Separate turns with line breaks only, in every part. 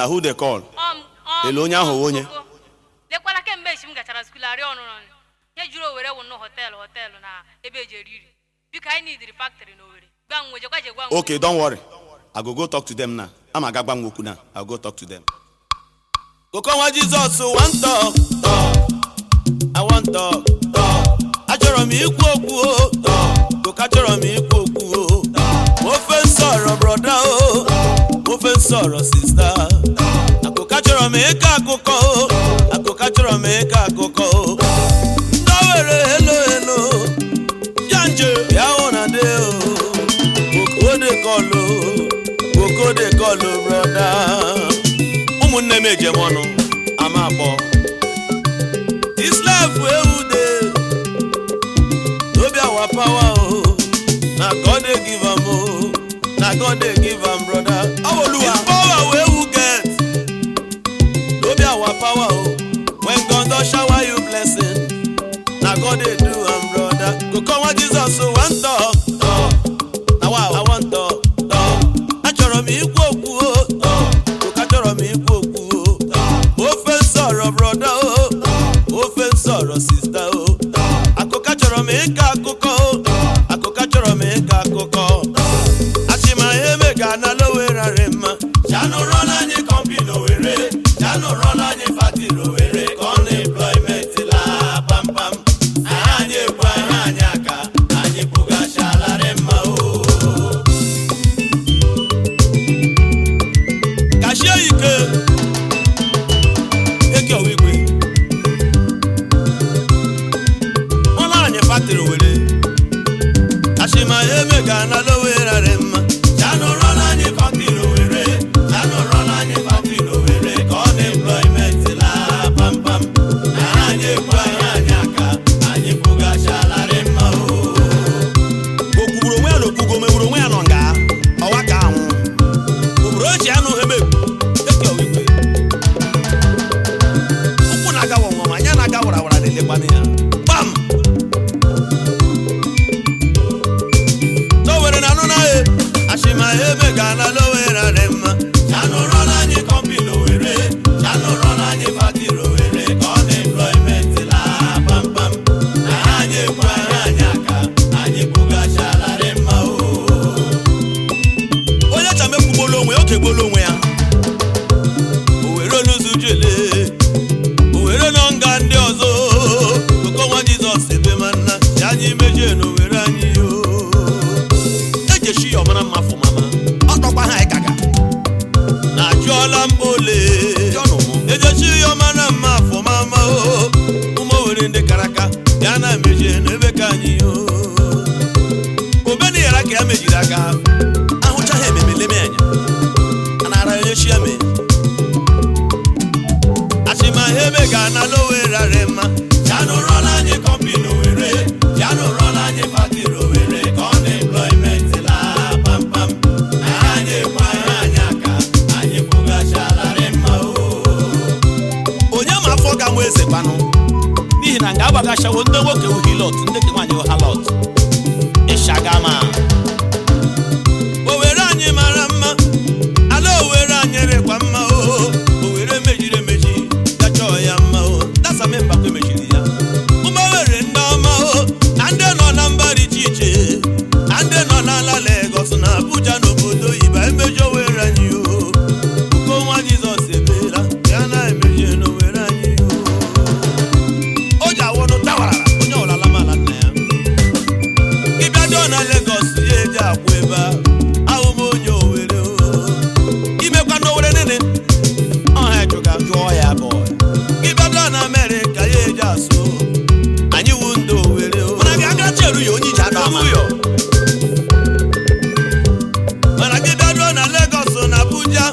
Na who dey call? Ele onye ahụ onye?
Lekwala, kemgbe echi m gachara school arịọ ọnụnọ ihe juru Owere wụ nnọọ hotel, hotel na ebe eji eri nri. Biko, anyị nidiri factory na Owere. Gwa m jekwa je gwa m.
Okay, don't worry. I go go talk to them now. Ama aga gwa m okwu now. I go talk to them. Kokonwa Jesus wan talk, talk. I wan talk, talk. Achọrọ m ikwu okwu o. Koka, achọrọ m ikwu okwu o. Mo fẹ́ sọ̀rọ̀, brother o. Mo fẹ́ sọ̀rọ̀, sister. Akụkọ achọrọ m ịkọ akụkọ o. Akụkọ achọrọ m ịkọ akụkọ o. Ndị Owere, hello, hello. Janje ya hụ na de o. Koko dey call o. Koko dey call o, brother. Ụmụnne m, ejem ọnụ ama akpọ. This life wey we dey, no be our power o. Na God dey give am o. Na God dey give am, brother.
Awoluwa.
This power wey we get, no be our power o. When God don shower you blessing, na God dey do am, brother. Go come one Jesus wan talk, talk. Na wa I wan talk, talk. Achọrọ m ikwu okwu o. Kò achọrọ m ikwu okwu o. Mo fẹ́ sọ̀rọ̀, brother o. Mo fẹ́ sọ̀rọ̀, sister o. Akụkọ achọrọ m ịkọ akụkọ o. Akụkọ achọrọ m ịkọ akụkọ. Achịma eme ga na lowere mma. Chanụ rọla anyị company n'Owere. Chanụ rọla anyị factory n'Owere. Ka unemployment laa pampam. Anyị ekwu anyị anyị aka. Anyị kwugachalарị mma o. Kashie ike. Eke ọwa igwe. Ụlọ anyị factory Owere. Achịma eme ga na lowere mma. Chanụ rọla anyị factory n'Owere. Chanụ rọla anyị factory n'Owere. Ka unemployment laa pampam. Anyị ekwu anyị anyị aka. Anyị kwugachalарị mma o.
O kwugburu onwe ya na okwugo megburu onwe ya nọ nga ọwa ka anwụ obodo eji anụ ha emegbu eke ọwa igwe. Ụkwụ na-aga wọnwọ, anya na-aga warawara, na-elekwanụ ya gbam.
Towere na anụ na e achịma ebe ga na lowere dị mma. Chanụ rọla anyị company n'Owere. Chanụ rọla anyị factory n'Owere. Ka unemployment laa pampam. Anyị ekwu anyị anyị aka. Anyị kwugachalарị mma o.
Onye chama ekwugbola onwe ya, oke gbuola onwe ya.
Owere oluzu jele. Owere nọ nga ndị ọzọ. Okonwa Jizọs ebe ma nna ya anyị mejie n'Owere anyị o.
Ejeshi ya ọmara mma fụ mama ọ tọkwa ha ịkaga.
Na ajụọla mba ole.
Jọnụ mụ.
Ejechi ya ọmara mma afọ mama o. Ụmụ Owere ndị kara aka ya na mejie n'ebe ka anyị o.
Obeni yara ka ya mejiri aka ahụchaghị ememe leme anya a na-ara onye chi ya mee.
Achịma ebe ga na lowere arị mma. Chanụ rọla anyị company n'Owere. Chanụ rọla anyị factory n'Owere. Ka unemployment laa pampam. Anyị ekwu anyị anyị aka. Anyị kwugachalарị mma o.
Onye ma afọ ga-nwe eze kwanụ, n'ihi na nga agbagashawo ndị nwoke wụ harlot, ndị nke nwaanyị wụ harlot ịshagama.
Owere anyị mara mma. Ala Owere anyị rịkwa mma o. Owere mejiri emeji ya chọọ ya mma o.
Dasame Mbakwe mechiri ya.
Ụmụ Owere ndị ọma o, na ndị nọ na mba dị iche iche, na ndị nọ n'ala Legọs na Abuja n'obodo oyibo, emeji Owere anyị o. Uko nwa Jizọs emeela ya na-emeji n'Owere anyị o.
O ji awọnụ tawarara onye ọbụla lamala nna ya.
Ịbịa dọọ na Legọs ya eji akwụ ebe a ahụ m onye Owere o.
Imekwa n'Owere nene ọha ejụga jụọ ya bụ.
Ịbịa dọọ na Amerịka ya eji asụ anyị wu ndị Owere o.
Mana gị agachi eru ya onye ije ada ama.
Ụyọ. Mana gị bịaruo na Legọs na Abuja,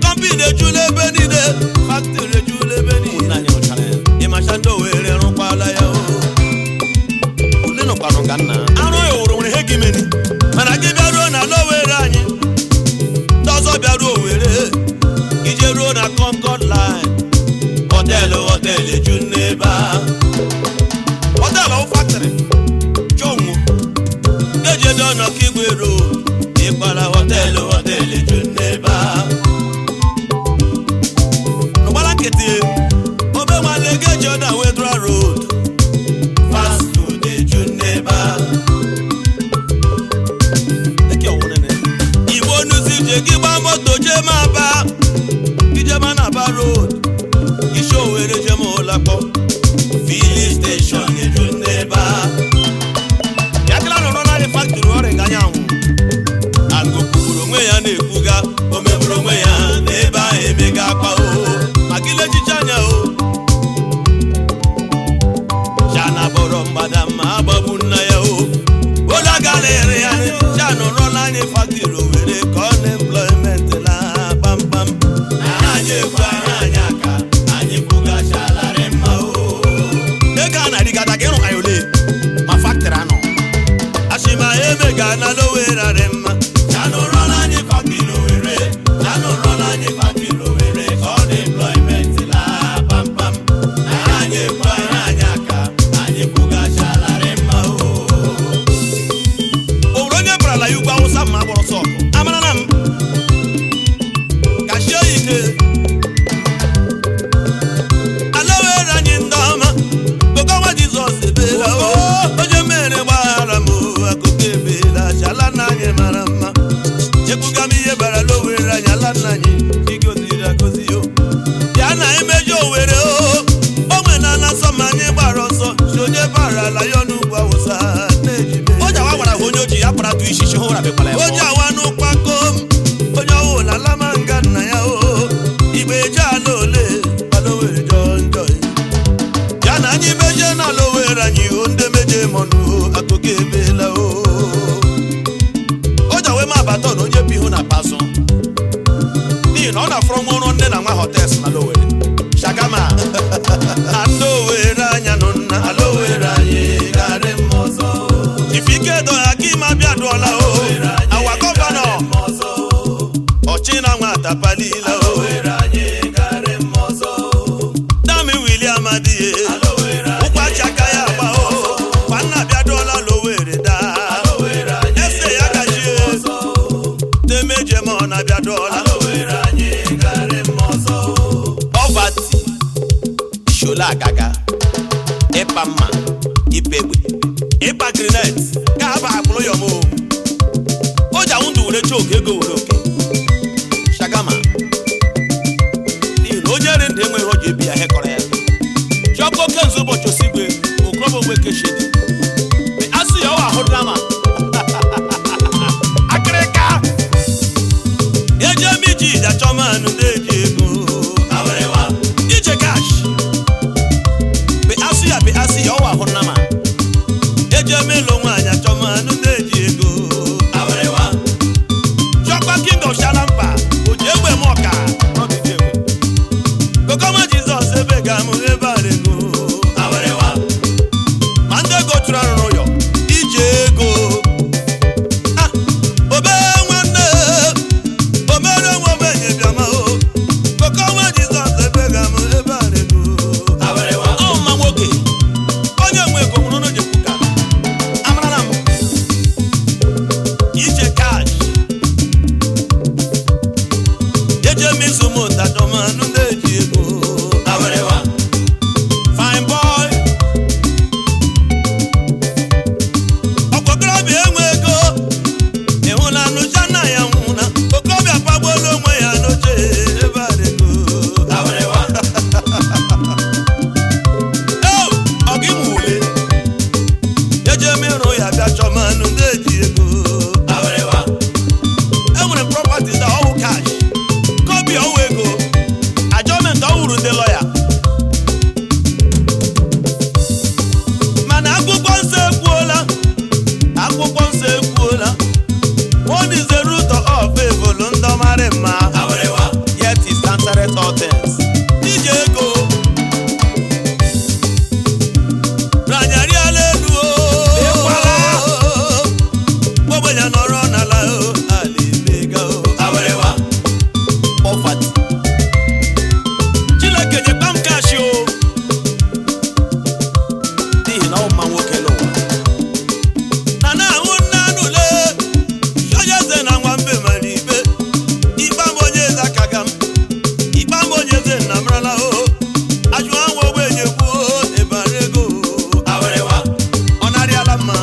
company ejula ebe niile, factory ejula ebe
Ụmụnne
niile.
anyị rụchara ya.
Ịmacha ndị Owere rụkwala ya o.
Ule nọkwanụ nga nna arụ ya wụrụ nwere ihe gị meni.
Mana gị bịaruo na ala Owere anyị, ndị ọzọ bịaruo Owere, ije ruo na Concord Line, hotel, hotel eju n'ebe a.
Hotel ọwụ factory chọnwụ.
Eje dị ọnọkigwe road, ịkpara hotel, hotel eju n'ebe a. anyị factory Owerri ka unemployment la kpamkpam. Anyị ekwe ara anyị aka, anyị kwugachalarị mma o.
Ego a na-arigata ka ịrụ ka ya ole ma factory anọ.
Ashima emega na l'Owerri arị mma. Chanụ rụọla anyị factory Owerri, chanụ rụọla anyị factory Owerri ka unemployment la kpamkpam. Anyị ekwe ara anyị aka, anyị kwugachalarị mma o.
O nwere onye barala ya ugwu awụsa ma agbọrọ sọ ọgụ amara na m
Kashie ya ike. Ala were anyị ndị ọma, Kokowa Jizọs ebeela o. Onye mere gbaghara m o, akụkọ ebeela, chala na anyị mara mma. Chekwuga m ihe bara l'Owere anyị, ala nna anyị, igoziri agozi o. Bịa na emejọ Owere o, o nwe na ala nsọ ma anyị gbara ọsọ, si onye bara ala ya n'ugwu Awụsa na-eji mee.
O ji awa gwara ha onye oji ya kpara tụ isi hụ rabekwala ya.
Onye awa n'ụkpako m, onye ọwụ na alama nga nna ya o. Igbe eje ala ole ala Owere jọọ njọ ya na anyị meje na ala Owere anyị o, ndị meje mọnụ o, akụkọ ebeela o.
O ji awa eme abata na onye bi ihu na pasụ n'ihi na ọ na-afọrọ nwa ọrụ nne na nwa hotels na Owerri shagama.
Na ndị Owere anya nụ nna ala Owere anyị garị mma ọzọ. Ifike dọya ka ime abịa dụọla o, awa gọvanọ ọchị na nwata palila o. Dami William adịghị ụkwachi aka ya agba o, kwanna abịa dụọla l'Owere daa ese ya gajie temejem ọ na-abịa dụọla.
Poverty, shola agaga, ịpa mma, ipe egbe, ịpa grinet ka aba akpụrụ yọm o. O ji anwụ ndụ were choke ego were oke shagama n'ihi na onye ri ndụ enweghị o ji ebi ya hekọrọ ya. Chiọkụ oke nzu ụbọchị osigwe okrobo nweke shedi asị ya ọ ahụ drama akịrịka.
Eje m iji ije achọmanụ na-eji ego
Ije cash be asị ya be asị ya ọ ahụ nnama.
Eje m ịlụ nwaanyị achọmanụ na-eji ego.
Chiọkwa king of shalampa o ji egbe m ọka
Kokoma Jizọs ebe ga m ebe a ego
ma ndị ego chụrụ arụrụ ụyọ.
Ije ego. Ah, obe nwanne omere nwe ogbenye bịama o. Kokoma Jizọs ebe ga m ebe a ego.
Ọ mma nwoke onye nwe ego nwụrụ n'oje kwuka amarala m ije cash.
Eje m ịzụ m ụtachọmanụ na-eji ego.
Fine boy.
Ọkpọkọrọbịa enwe ego ịhụla nụcha nna ya nwụna okorobịa pagbuola onwe ya n'oche ebe a ego.
Eo, ọ gị nwe ule.
Eje m ịrụ ya bịa chọmanụ na-eji ego.
Enwere m property na ọwụ cash kobi ọwụ ego ajọment ọwụrụ ndị lọya.
Mana akwụkwọ nsọ ekwuola, akwụkwọ nsọ ekwuola, one is the root of evil ndọmarị mma.
Yet is answered all things.
Ije ego ranyarịala elu o.
Ekwala.
Ogbenye nọrọ n'ala o, ala emega o.
Poverty. Chineke nyekwa m kashi o n'ihi na ọ mma nwoke n'ụwa.
Na na-ahụ nne anụle onye eze na nwambe mara ikpe ikpe ama onye eze akaga m ikpe ama onye eze nna marala o ajụ anwụ ogbenye kwuo ịbara ego o. Ọ narịala mma.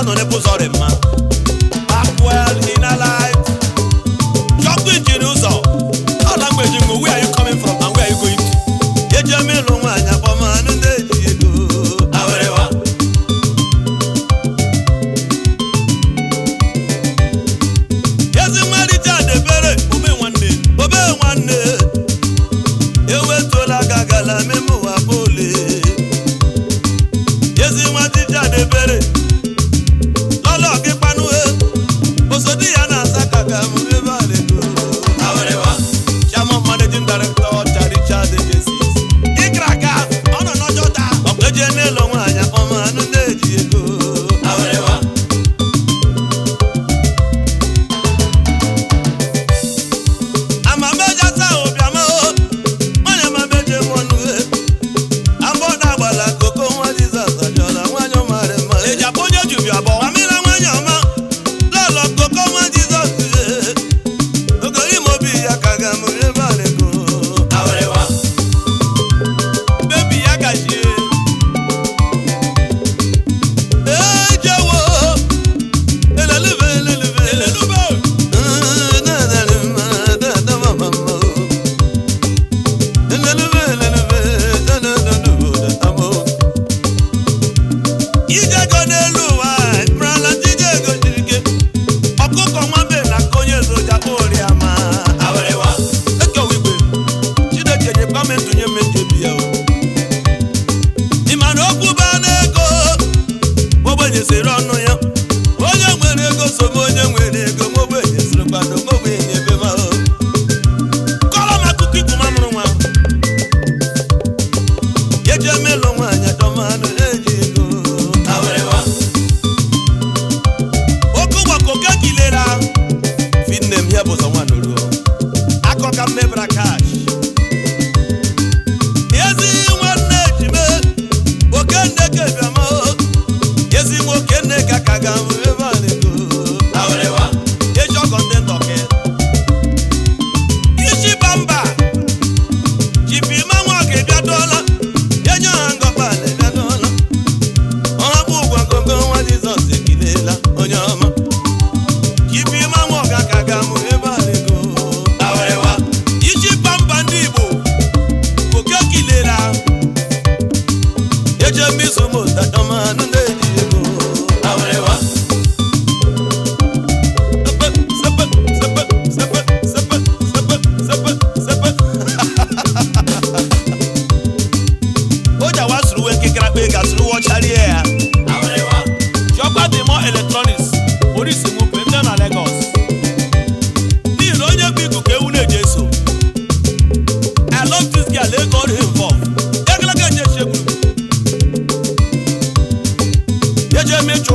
Anọ n'ebe ụzọ dị mma. Akwel inalite chọkwa injin ụzọ ọ language ngwo. Where are you coming from and where are you going to?
Eji m ịlụ nwaanyị akpọmanụ ndị eji ego.
Awịrịwa.
Ezi nwa Richard Ebere.
Ome nwanne.
Obe nwanne, ewetuola aka gala meme ụwa bole. Ezi nwa Richard Ebere, lọlọ gị kpanụ e osodi ya na-asa ka ka m ebe a na-ego.
Awịrịwa. Chairman, managing director, Richard Agencies. Ịkra aka ọ nọ n'ọjọọ taa.
Eje n'ịlụ nwaanyị akpọmanụ ndị eji ego.
Awịrịwa.
Amameja taa ụbịama o nwanyị, amameje mọnụ e abọda agbala koko nwa Jizọs ajọla nwanyị ọmarị mma e.
Eji abụ onye jubi abụọ.
Amina nwanyị ọma, lọlọ koko nwa Jizọs e ogorimobi ya ka ga m ebe a na-ego.
Awịrịwa. Bebi ya gajie.
Ejewo elelube elelube.
Elelube.
Ijego n'elu ụwa marala ijego jiri ike ọkụkọ nwambe na nke onye zojakpo oriama.
Awịrịwa. Ekewa igwe. Chineke nyekwa m ntụnye m eji ya o.
Ị ma na okwu baa n'ego, ogbenye siri ọnụ ya. Onye nwere ego so m, onye nwere ego m, ogbenye siri kwado m, ogbenye ebe ma o.
Kọrọ m akụkọ ikwu ma mụrụ nwa.
Eji m ịlụ nwaanyị achọmanụ eji ego.
Awịrịwa. Oke ụgbakọ oke kilera. Finne m ya bụ ụzọ nwa n'oruo. Akọ ka m mebara kash.
Ezi nwanne ejime oke nne kebiama, ezi nwoke nne ka ka ga m ebe a na-ego.
Awịrịwa. Eji ọkọ ndị ndọkị.
Isi bamba jipi manwa ga-ebịa dọla enye ha ngọkpa na-ebịa dọla ọhapụ ụgwọ gogo nwa Jizọs ekilela onye ọma jipi manwa ga ka ga m ebe a na-ego.
Awịrịwa.
Iji bamba ndị Igbo oke kilera eje mmizomotadamanụ na-eji ego.
Awịrịwa.
Sepe, sepe, sepe, sepe, sepe, sepe, sepe, sepe.
O ji awa sụrụ uwe nkekere akpa ego asụrụ uwe ọcha rie ya.
Awịrịwa.
Chiọkwa dị mọ eletrọniks. Polisi nwụpụ ndị na Lagos. N'ihi na onye bụ ikuku ewu na-eji eso. I love this girl, ego ọrụ involve. Egologo eje echegburu.
Eje m ịchụ.